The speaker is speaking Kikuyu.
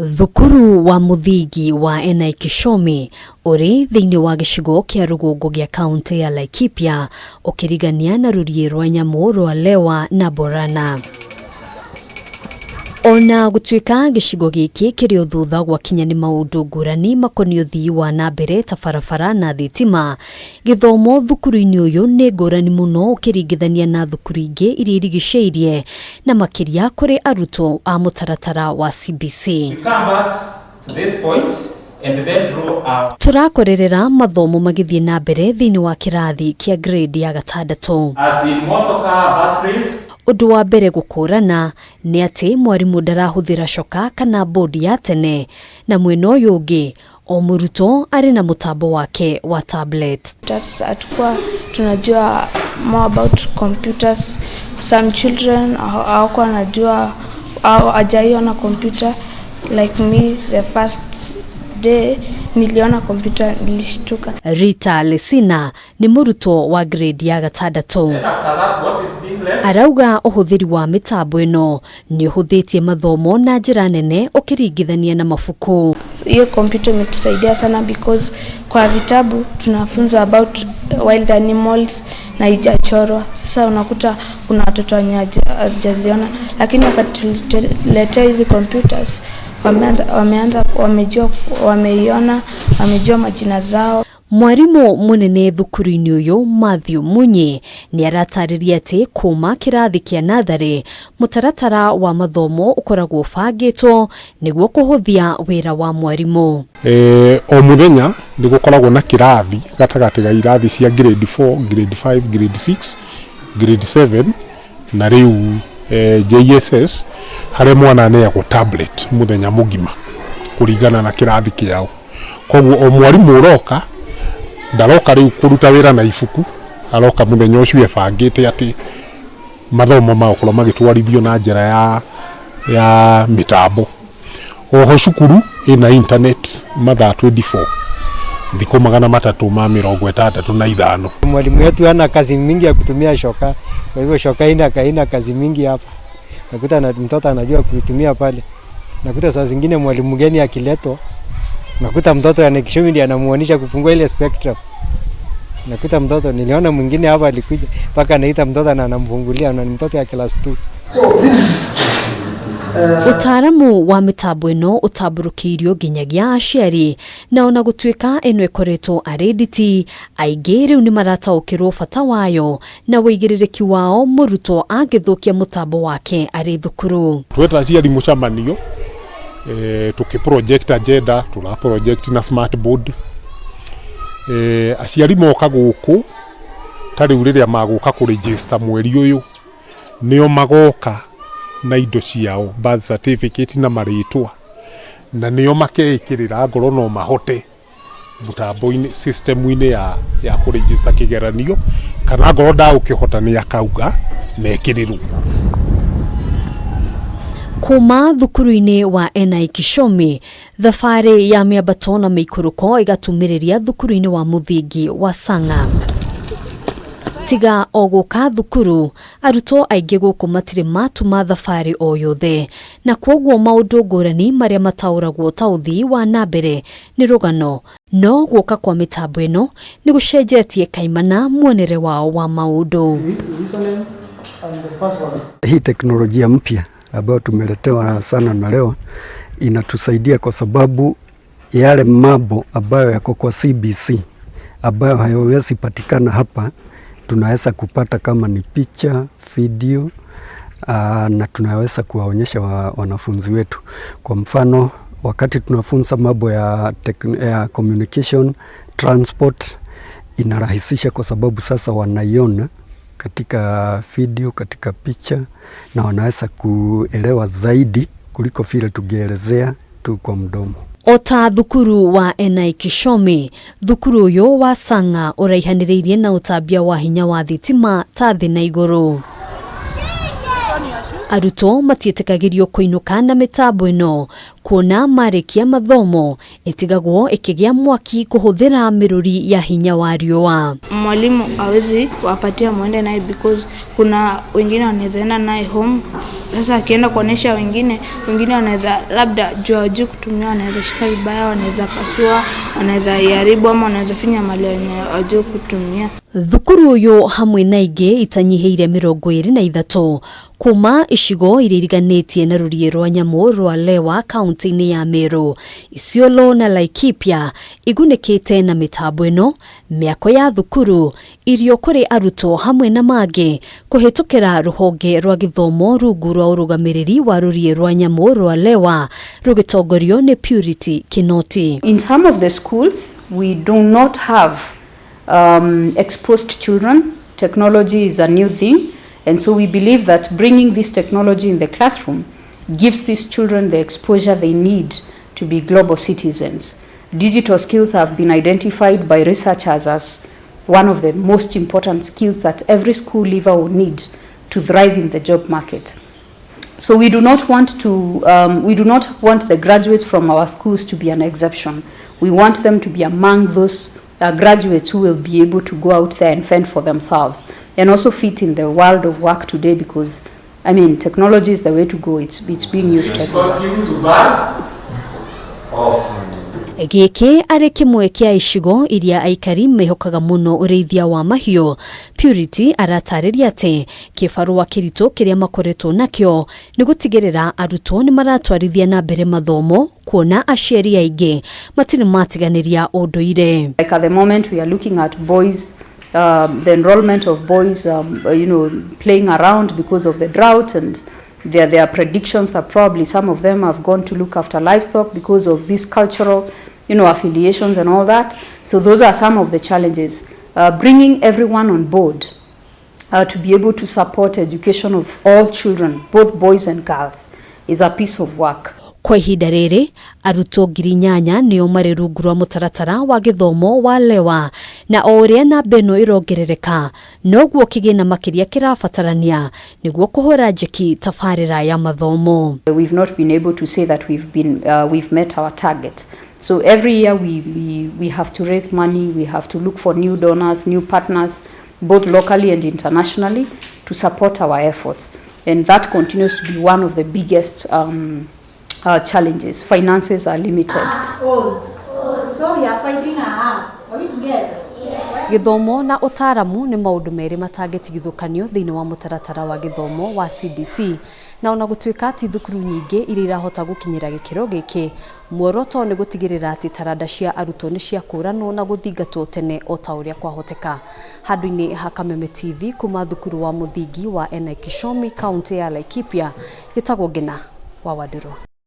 Thukuru wa mũthingi wa Enai Kishomi ũrĩ thĩinĩ wa gĩcigo kĩa rũgongo gĩa kaũntĩ ya Laikipia ũkĩrigania na rũriĩ rwa nyamũ rwa Lewa na Borana. Ona gũtuĩka gĩcigo gĩkĩ kĩrĩ o thutha gwakinya nĩ maũndũ ngũrani makoniĩ ũthii wa na mbere ta barabara na thitima, gĩthomo thukuru-inĩ ũyũ nĩ ngũrani mũno ũkĩringithania na thukuru ingĩ iria irigicĩirie na makĩria kũrĩ arutwo a mũtaratara wa CBC. We come back to this point and then draw our Tũrakorerera mathomo magĩthiĩ na mbere thĩinĩ wa kĩrathi kĩa grade ya gatandatũ. As in motor car batteries. Ũndũ wa mbere gũkũrana nĩ atĩ mwarimũ ndarahũthĩra coka kana bodi ya tene, na mwena ũyũ ũngĩ o mũrutwo arĩ na mũtambo wake wa tablet. Hatukuwa tunajua more about computers. Some children hawakuwa wanajua au hajaiona computer. Like me, the first day niliona computer nilishtuka. Rita Lesina nĩ mũrutwo wa grade ya gatandatũ. Then after that, what is being left? Arauga ũhũthĩri wa mĩtambo ĩno nĩ ũhũthĩtie mathomo na njĩra nene ũkĩringithania na mabuku. Hiyo computer imetusaidia sana because kwa vitabu tunafunzwa about wild animals na haijachorwa. Sasa unakuta kuna watoto wenye hawajaziona, lakini wakati tuliletea hizi computers wameanza wamejua, wameiona, wamejua majina zao. Mwarimũ mũnene thukuru-inĩ ũyũ Matthew Munyi nĩ aratarĩria atĩ kuma kĩrathi kĩa natharĩ mũtaratara wa mathomo ũkoragwo ũbangĩtwo nĩguo kũhũthia wĩra wa mwarimũ. O muthenya nĩ gũkoragwo na kĩrathi gatagatĩ ga irathi cia grade 4, grade 5, grade 6, grade 7 na rĩu JSS, harĩa mwana aneagwo tablet mũthenya mũgima kũringana na kĩrathi kĩao. Koguo o mwarimũ ũroka ndaroka rĩu kũruta wĩra na ibuku, aroka mũthenya ũcio ebangĩte atĩ mathomo magũkorwo magĩtwarithio na njĩra ya mĩtambo. Oho cukuru ĩna internet mathaa 24, thikũ 365. Mwalimu wetu hana kazi mingi ya kutumia shoka, kwa hivyo shoka haina kazi mingi hapa. Nakuta na mtoto anajua kuitumia pale. Nakuta saa zingine mwalimu mgeni akiletwa, nakuta mtoto ya Kishomi ndiye anamuonisha kufungua ile spectrum. Nakuta mtoto, niliona mwingine hapa alikuja mpaka anaita mtoto na anamfungulia, na ni mtoto ya class 2. Ũtaaramu wa mĩtambo ĩno ũtambũrũkĩirio nginyagia aciari, na ona gũtuĩka ĩno ĩkoretwo arĩ nditi, aingĩ rĩu nĩ marataũkĩrwo bata wayo na wĩigĩrĩrĩki wao mũrutwo angĩthũkia mũtambo wake arĩ thukuru. Tweta aciari mũcemanio, tũkĩ project agenda, tũra project na smart board. Aciari moka gũkũ ta rĩu rĩrĩa magũka kũ register mweri ũyũ, nĩo magoka na indo ciao, birth certificate na marĩtwa, na nĩo makeĩkĩrĩra ngoro no mahote mũtambo-inĩ, system-inĩ ya kũ register kĩgeranio, kana ngoro ndagũkĩhota nĩ akauga mekĩrĩrwo. Kuma thukuru-inĩ wa Enai Kishomi, thabarĩ ya mĩambato na mĩikũrũko ĩgatumĩrĩria thukuru-inĩ wa mũthingi wa Sang'a. Tiga o gũka thukuru, arutwo aingĩ gũkũ matirĩ matuma thabarĩ o yothe, na kwoguo maũndũ ngũrani marĩa mataũragwo ta ũthii wa na mbere nĩ rũgano, no gũka kwa mĩtambo ĩno nĩ gũcenjetie kaimana muonere wao wa maũndũ. Hii teknolojia mpya ambayo tumeletewa sana na leo inatusaidia kwa sababu yale mambo ambayo yako kwa CBC ambayo hayawezi patikana hapa tunaweza kupata kama ni picha, video, na tunaweza kuwaonyesha wanafunzi wetu. Kwa mfano, wakati tunafunza mambo ya communication, transport, inarahisisha kwa sababu sasa wanaiona katika video, katika picha, na wanaweza kuelewa zaidi kuliko vile tungeelezea tu kwa mdomo. Ota thukuru wa Enai Kishomi, thukuru ũyũ wa Sang'a ũraihanĩrĩirie na ũtambia wa hinya wa thitima ta thĩ na igũrũ. Arutwo matiĩtĩkagĩrio kũinũka na mĩtambo ĩno. Kuona marĩkia mathomo ĩtigagwo ĩkĩgĩa mwaki kũhũthĩra mĩrũri ya hinya wa riũa. Mwalimu hawezi wapatia mwende naye because kuna wengine wanaweza enda naye home. Sasa akienda kuonyesha wengine, wengine wanaweza labda juu hawajui kutumia, wanaweza shika vibaya, wanaweza pasua, wanaweza iharibu ama wanaweza finya mali wenye hawajui kutumia. Thukuru ũyũ hamwe na ingĩ itanyihĩire 23 kuma icigo iria iriganĩtie na rũriĩ rwa nyamũ rwa Lewa kaunti-inĩ ya Meru, Isiolo na Laikipia igunĩkĩte na mĩtambo ĩno, mĩako ya thukuru, irio kũrĩ arutwo hamwe na mangĩ kũhĩtũkĩra rũhonge rwa gĩthomo rungu rwa ũrũgamĩrĩri wa rũriĩ rwa nyamũ rwa Lewa rũgĩtongorio nĩ Purity Kinoti. In some of the schools, we do not have exposed children. Technology is a new thing, and so we believe that bringing this technology in the classroom gives these children the exposure they need to be global citizens. Digital skills have been identified by researchers as one of the most important skills that every school leaver will need to thrive in the job market. So we do not want the graduates from our schools to be an exception. We want them to be among those graduates who will be able to go out there and fend for themselves and also fit in the world of work today because, I mean, technology is the way to go. It's being used everywhere. Cause you to buy off. Gĩkĩ arĩ kĩmwe kĩa icigo iria aikari mehokaga mũno ũrĩithia wa mahiũ. Purity aratarĩria atĩ kĩbarũa kĩritũ kĩrĩa makoretwo nakĩo nĩ gũtigĩrĩra arutwo nĩ maratwarithia na mbere mathomo kuona aciari aingĩ matirĩ matiganĩria ũndũire. Like at the moment, we are looking at boys, the enrollment of boys, playing around because of the drought, and there are predictions that probably some of them have gone to look after livestock because of this cultural affiliations and all that. So those are some of the challenges. Bringing everyone on board to be able to support education of all children, both boys and girls, is a piece of work. Kwa ihinda rĩrĩ arutwo 8,000 nĩo marĩ rungu rwa mũtaratara wa gĩthomo wa Lewa, na o ũrĩa namba ĩno ĩrongerereka noguo kĩgĩna makĩria kĩrabatarania nĩguo kũhũra njeki tabarĩra ya mathomo. We've not been able to say that we've met our target. So every year we have to raise money, we have to look for new donors, new partners, both locally and internationally, to support our efforts. And that continues to be one of the biggest challenges. Finances are limited. All. So we are finding a half. Are we together? Gĩthomo na ũtaaramu nĩ maũndũ merĩ matangĩtigithũkanio thĩinĩ wa mũtaratara wa gĩthomo wa CBC, na ona gũtuĩka ti thukuru nyingĩ iria irahota gũkinyĩra gĩkĩro gĩkĩ, muoroto nĩ gũtigĩrĩra atĩ taranda cia arutwo nĩ ciakũranwo na gũthingatwo tene o ta ũrĩa kwahoteka. Handũ-inĩ ha Kameme TV kuma thukuru wa mũthingi wa Enai Kishomi, kaunti ya Laikipia, gĩtagwo Ngina wa Wandũrũ.